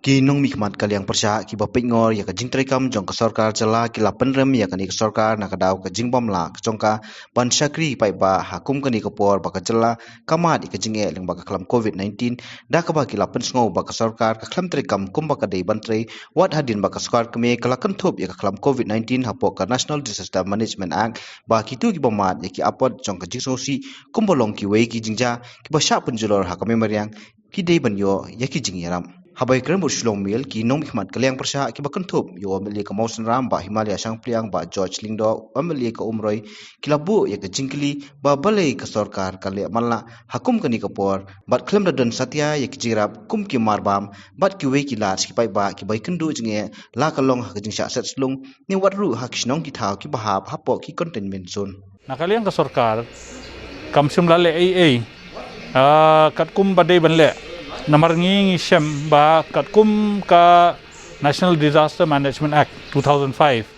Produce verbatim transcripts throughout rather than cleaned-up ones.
Ki nongmihkhmat ka liang pyrshah kiba peit ngor ïa ka jingtrei kam jong ka sorkar jylla ki la pynrem ïa kane ka sorkar na ka daw ka jingbym lah ka jong ka ban shakri paidbah ha kum kane ka por ba ka jylla ka mad ïa ka jingeh lyngba ka khlam covid nineteen, da kaba ki la pynsngew ba ka sorkar ka khlem trei kam kumba ka dei ban trei, wat hadien ba ka sorkar kmie ka la kynthup ïa ka khlam covid nineteen hapoh ka National Disaster Management Act, ba kito kiba mad ïa ki apot jong ka jingsngewsih kumba long kiwei ki jingjia kiba shah pynjulor ha ka mei mariang, ki dei ban ïoh ïa ki jingïarap. Haba ïakren bad u Shillong Mail, ki nongmihkhmat ka liang pyrshah kiba kynthup ïa u MLA ka Mawsynram Bah Himalaya Shangpliang, Bah George Lyngdoh, u MLA ka Umroi, ki la buh ïa ka jingkylli ba balei ka sorkar ka leh man la ha kum kane ka por bad khlem da don satia ïa ki jingïarap kum ki marbam bad kiwei ki lad ki paidbah kiba ïakynduh jingeh, la ka long ha ka jingshah set slung ne wat ruh ha ki shnong ki thaw kiba hap hapoh ki containment zone. Na ka liang ka sorkar kam shym la leh ei ei, ah, katkum ba dei ban leh. Namar ngi ngi shem ba katkum ka National Disaster Management Act two thousand five,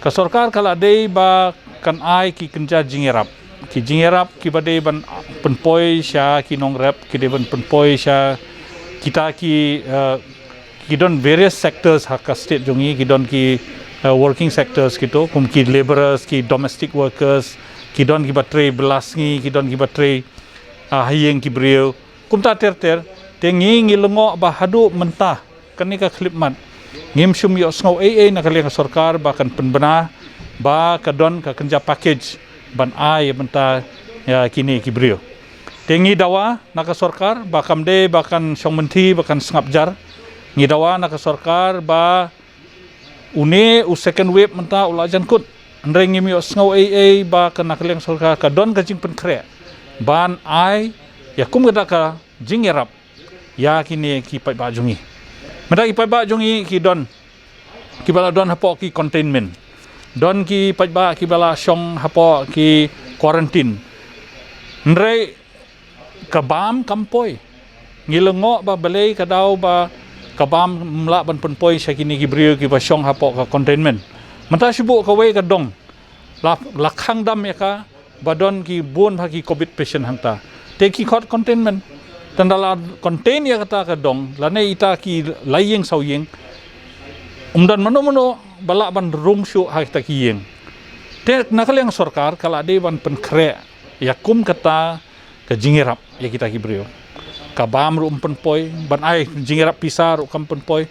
ka sorkar ka la dei ba kan ai ki kynja jingïarap, ki jingïarap kiba dei ban pynpoi sha ki nongrep, ki dei ban pynpoi sha kita ki, eh, ki don various sectors ha ka state jong ngi, ki don ki, eh, working sectors kito, kum ki labourers, ki domestic workers, ki don kiba trei bylla sngi, ki don kiba trei, ah, ha ïing ki briew. Kumta ter ter, te ngi ngi lyngngoh ba haduh mynta kane ka khyllipmat ngim shym ïohsngew ei ei na ka liang ka sorkar ba kan pynbna ba ka don ka kynja package ban ai ïa bynta ïa kine ki briew. Te ngi dawa na ka sorkar ba kam dei ba kan shong mynthi ba kan sngap jar. Ngi dawa na ka sorkar ba une u second wave mynta u la jan kut. Hynrei ngim ïohsngew ei ei ba ka na ka liang sorkar ka don ka jingpynkhreh ban ai ïa kum ka da ka jingïarap ïa kine ki paidbah jong ngi. Mynta ki paidbah jong ngi ki don kiba la don hapoh ki containment. Don ki paidbah kiba la shong hapoh ki quarantine. Hynrei ka bam kam poi. Ngi lyngngoh ba balei ka daw ba ka bam ym lah ban pynpoi sha kine ki briew kiba shong hapoh ka containment. Mynta shu buh kawei ka dong la, la khang dam ïa ka, ba don ki bun ha ki covid patient hangta. Te ki khot containment. Tang da la contain ïa kata ka dong lane ita ki lai ïing saw ïing, um don mano mano ba lah ban rung shuh ha kita ki ïing. Te na ka liang sorkar ka la dei ban pynkhreh ïa kum kata ka jingïarap ïa kita ki briew. Ka bam ruh um pynpoi, ban ai jingïarap pisa ruh kam pynpoi.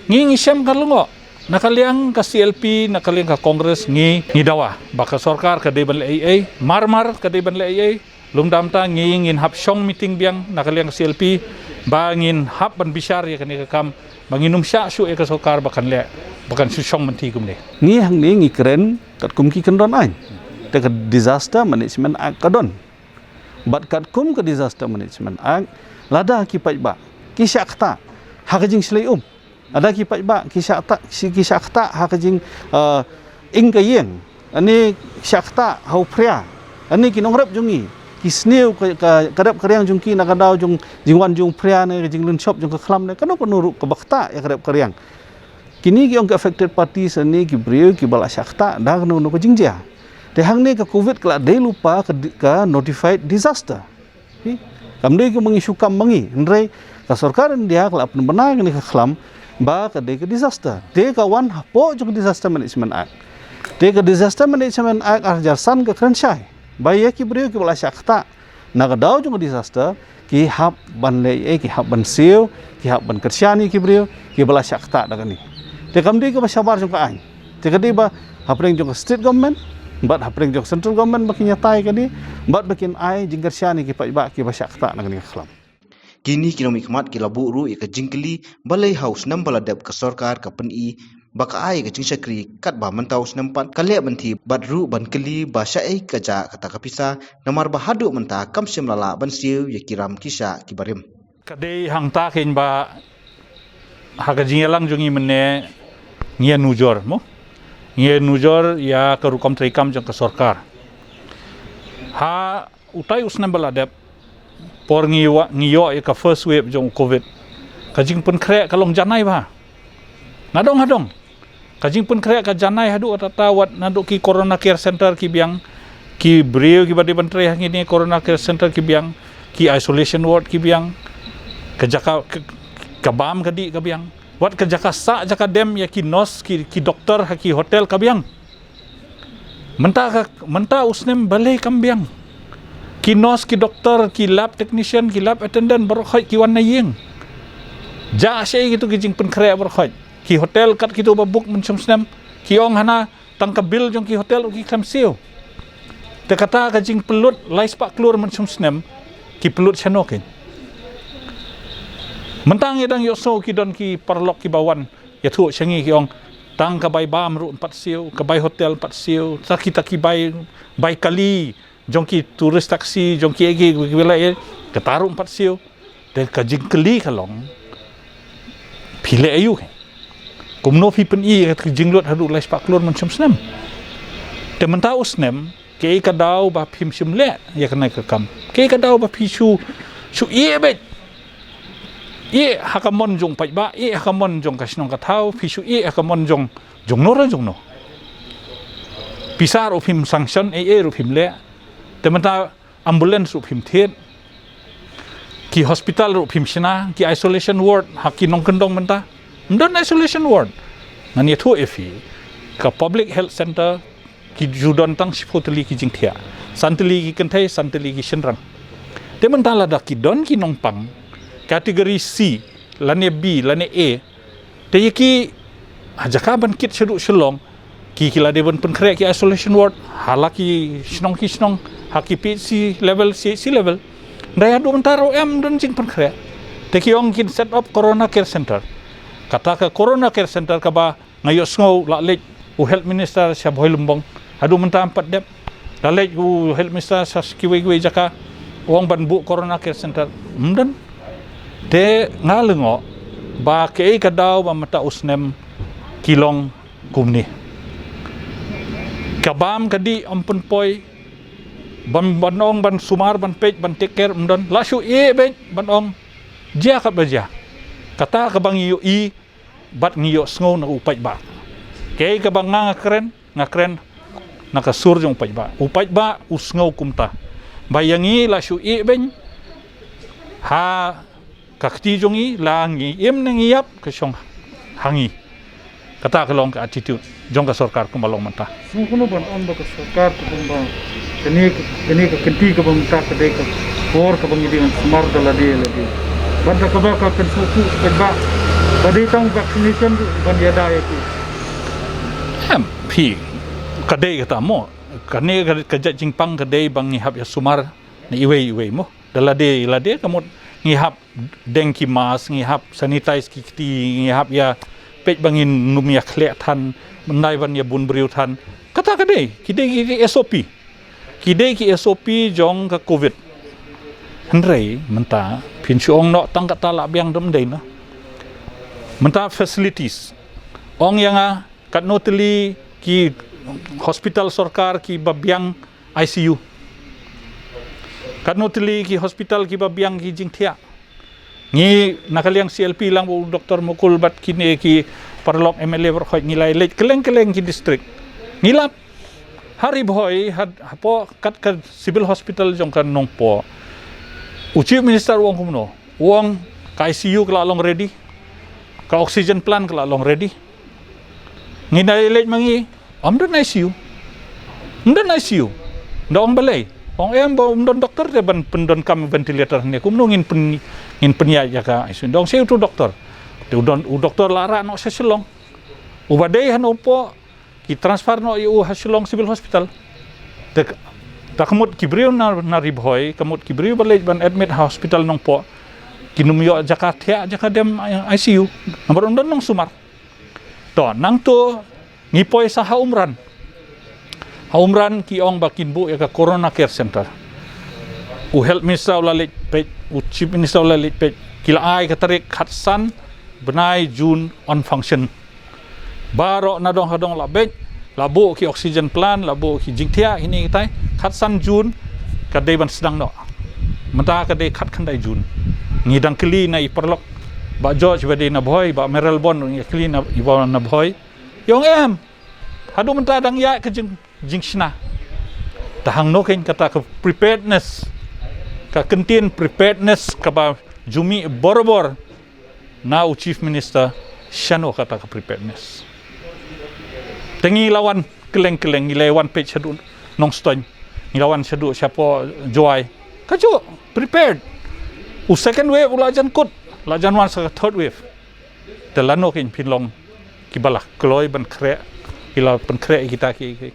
Ngi ngi shem ka lyngngoh. Na ka liang ka C L P, na ka liang ka Congress, ngi ngi dawa ba ka sorkar ka dei ban leh ei ei, mar mar ka dei ban leh ei ei. Lymda mynta ngi ngin hap shong meeting biang na ka liang ka C L P ba ngin hap ban bishar ïa kane ka kam, ba ngin ym shah shuh ïa ka sorkar ba kan leh, ba kan shu shong mynthi kumne. Ngi hangne ngi kren katkum ki kyndon aiñ. Te ka Disaster Management Act ka don. Bad katkum ka Disaster Management Act, lada ki paidbah ki shah ktah ha ka jingshlei um, lada ki paidbah ki shah ktah, ki shah ktah ha ka jing, eh, ing ka ïing, lane shah ktah ha u phria, lane ki nongrep jong ngi ki sniew ka, ka, ka rep ka riang jong ki na ka daw jong jingwan jong u phria ne ka jinglynshop jong ka khlam ne kano kano ruh kaba ktah ïa ka rep ka riang. Kine ki ong ka affected parties, lane ki briew kiba la shah ktah da kano kano ka jingjia. Te hangne ka covid ka la dei lypa ka di-, ka notified disaster. Hi? Kam dei ka ma ngi shu kam ma ngi, hynrei ka sorkar India ka la pynbna kane ka khlam ba ka dei ka disaster. Te ka wan hapoh jong ka Disaster Management Act. Te ka Disaster Management Act ar hajar san ka kren shai ba ïa ki briew kiba la shah ktah na ka daw jong ka disaster, ki hap ban leh ei, ki hap ban siew, ki hap ban kyrshan ïa ki briew kiba la shah ktah da kane. Te kam dei kaba shabar jong ka aiñ. Te ka dei ba hapdeng jong ka state government bad hapdeng jong ka central government ba kin ïatai kane bad ba kin ai jingkyrshan ïa ki paidbah kiba shah ktah na kane ka khlam. Kine ki nongmihkhmat ki la buh ruh ïa ka jingkylli balei ha u snem ba la dep ka sorkar ka pyni ba ka ai ka jingshakri katba mynta u snem pat ka leh mynthi bad ruh ban kylli ba shaei ka jah kata ka pisa, namar ba haduh mynta kam shym la lah ban siew ïa ki ram ki shah kiba rim. Ka dei hangta kein ba ha ka jingïalang jong ngi mynne ngi ïa nujor mo. Ngi ïa nujor ïa ka rukom treikam jong ka sorkar. Ha utai u snem ba la dep, por ngi wa-, ngi ïoh ïa ka first wave jong u covid, ka jingpynkhreh ka long janai bha. Nadong hadong ka jingpynkhreh ka janai haduh katta, wat naduh ki corona care center ki biang, ki briew kiba dei ban trei ha kine corona care center ki biang, ki isolation ward ki biang, ka jaka ka, Ka bam ka dih ka biang. Wat ka jaka sah jaka dem ïa ki nurse, ki, ki doktor ha ki hotel ka biang. Mynta ka, mynta u snem balei kam biang. Ki nurse, ki doktor, ki lab technician, ki lab attendant baroh khoit ki wan na ïing. Jah shaei kito ki jingpynkhreh baroh khoit. Ki hotel kat kito ba book mynshong snem. Ki ong hana tang ka bill jong ki hotel ruh ki khlem siew. Te kata ka jingpynlut lai spah klur mynshong snem, ki pynlut shano kein. Mynta ngi dang ïohsngew ki don ki paralok kiba wan ïathuh sha ngi ki ong, tang ka bai bam ruh em pat siew, ka bai hotel em pat siew, ta kita ki bai, bai kali jong ki tourist taxi, jong ki egi, ki, ki, kata ruh em pat siew. Te ka jingkylli ka long, phi leh aïu kein. Kumno phi pyni ïa ka jinglut haduh lai spah klur mynshong snem. Te mynta u snem, kaei ka daw ba phim shym leh ïa kane ka kam. Kaei ka daw ba phi shu, shu ïeh beit. Ïeh ha ka mon jong paidbah, ïeh ha ka mon jong ka shnong ka thaw, phi shu ïeh ha ka mon jong, jong no re jong no. Pisa ruh phim sanction, ei ei ruh phim leh. Te mynta ambulance ruh phim thied. Ki hospital ruh phim shna, ki isolation ward ha ki nongkyndong mynta. Ym don isolation ward. Ngan ïathuh ïa phi, ka public health center ki ju don tang shiphew tylli ki jingthiah. San tylli ki kynthei, san tylli ki shynrang. Te mynta lada ki don ki nongpang category C lane B lane A, te ïa ki, ha jaka ban kit shaduh Shillong, ki, ki la dei ban pynkhreh ki isolation ward ha la ki shnong ki shnong, ha ki P H C level, C H C level. Hynrei haduh mynta ruh em don jingpynkhreh. Te ki ong kin set up corona care center. Kata ka corona care center kaba nga ïohsngew la leit u health minister sha Bhoilymbong, haduh mynta em pat dep. La leit u health minister sha kiwei kiwei jaka, u ong ban buh corona care center. Ym don. Te nga lyngngoh ba kaei ka daw ba mynta u snem ki long kumne. Ka bam ka dih ym pynpoi, ban, ban ong ban sumar, ban peit, ban take care, ym don. La shu ïeh beit ban ong jia katba jia. Kata kaba ngi ïohi bad ngi ïohsngew na u paidbah. Kaei kaba nga, nga kren, nga kren na ka sur jong u paidbah. U paidbah u sngew kumta. Ba ïa ngi la shu ïeh beit ha ka kti jong ngi, la ngi im ne ngi ïap ka shong ha ngi. Kata ka long ka attitude jong ka sorkar kumba long mynta. Sngewbha ban ong ba ka sorkar ka kumba kane ka, kane ka kynti kaba mynta ka dei ka por kaba ngi dei ban sumar da lade lade. Bad da kaba ka kynshew ka ba, ba dei tang vaccination ban ïada ïa ki. Em, phi, ka dei kata mo. Kane ka, ka jait jingpang ka dei ba ngi hap ïa sumar na iwei iwei mo. Da lade lade ka mut ngi hap deng ki mask, ngi hap sanitize ki kti, ngi hap ïa peit ba ngin ym ïa khleh than, myndai ban ïa bun briew than. Kata ka dei, ki dei ki, ki S O P. Ki dei ki S O P jong ka covid. Hynrei mynta phin shu ong noh tang kata la biang, ym dei noh. Mynta facilities. Ong ïa nga katno tylli ki hospital sorkar kiba biang I C U. Katno tylli ki hospital kiba biang ki jingthiah. Ngi na ka liang C L P lang u Doktor Mukul bad kine ki paralok M L A baroh khoit ngi la leit kylleng kylleng ki district. Ngi lap ha Ri Bhoi, ha, hapoh kat ka civil hospital jong ka Nongpoh. U Chief Minister u ong kumno? U ong ka I C U ka la long ready. Ka oxygen plant ka la long ready. Ngi na leit ma ngi, ym don I C U. Ym don I C U. Da ong balei? Ong em ba ym don doktor te ban pyndonkam ventilator ne. Kumno ngin pyn, ngin pynïaid ïa ka I C U? Da ong sha uto u doktor. Te u don, u doktor la rah noh sha Shillong. Uba dei ha Nongpoh ki transfer noh ïa u ha Shillong Civil Hospital. Te, te ka mut ki briew na, na Ri Bhoi, ka mut ki briew ba leit ban admit ha hospital Nongpoh, kin ym ïoh jaka thiah, jaka dem I C U. Namar ym don nongsumar. To, nangto ngi poi sa ha Umran. Ha Umran ki ong ba kin buh ïa ka Corona Care Center. U Health Minister u la leit peit, u Chief Minister u la leit peit. Ki la ai ka tarik khatsan bnai June on function. Baroh nadong hadong la beit, la buh ki oxygen plant, la buh ki jingthiah, kine kitai. Khatsan June ka dei ban sdang noh. Mynta ka dei khatkhyndai June. Ngi dang kylli na i paralok, Bah George ba dei na Bhoi, Bah Mayralborn, ngi kylli na, iba na Bhoi. Ïa ong em, haduh mynta dang ïaid ka jing, jingshna. Te hangno kein kata ka preparedness, ka kyntien preparedness kaba ju mih borabor. Na u Chief Minister, shano kata ka preparedness? Te ngi la wan kylleng kylleng, ngi la wan peit shaduh Nongstoiñ, ngi la wan shaduh shapoh Jowai. Kajuh prepared. U second wave u la jan kut, la jan wan sa ka third wave. Te lano kein phin long kiba la kloi ban khreh, ki la pynkhreh ïa kita ki, ki,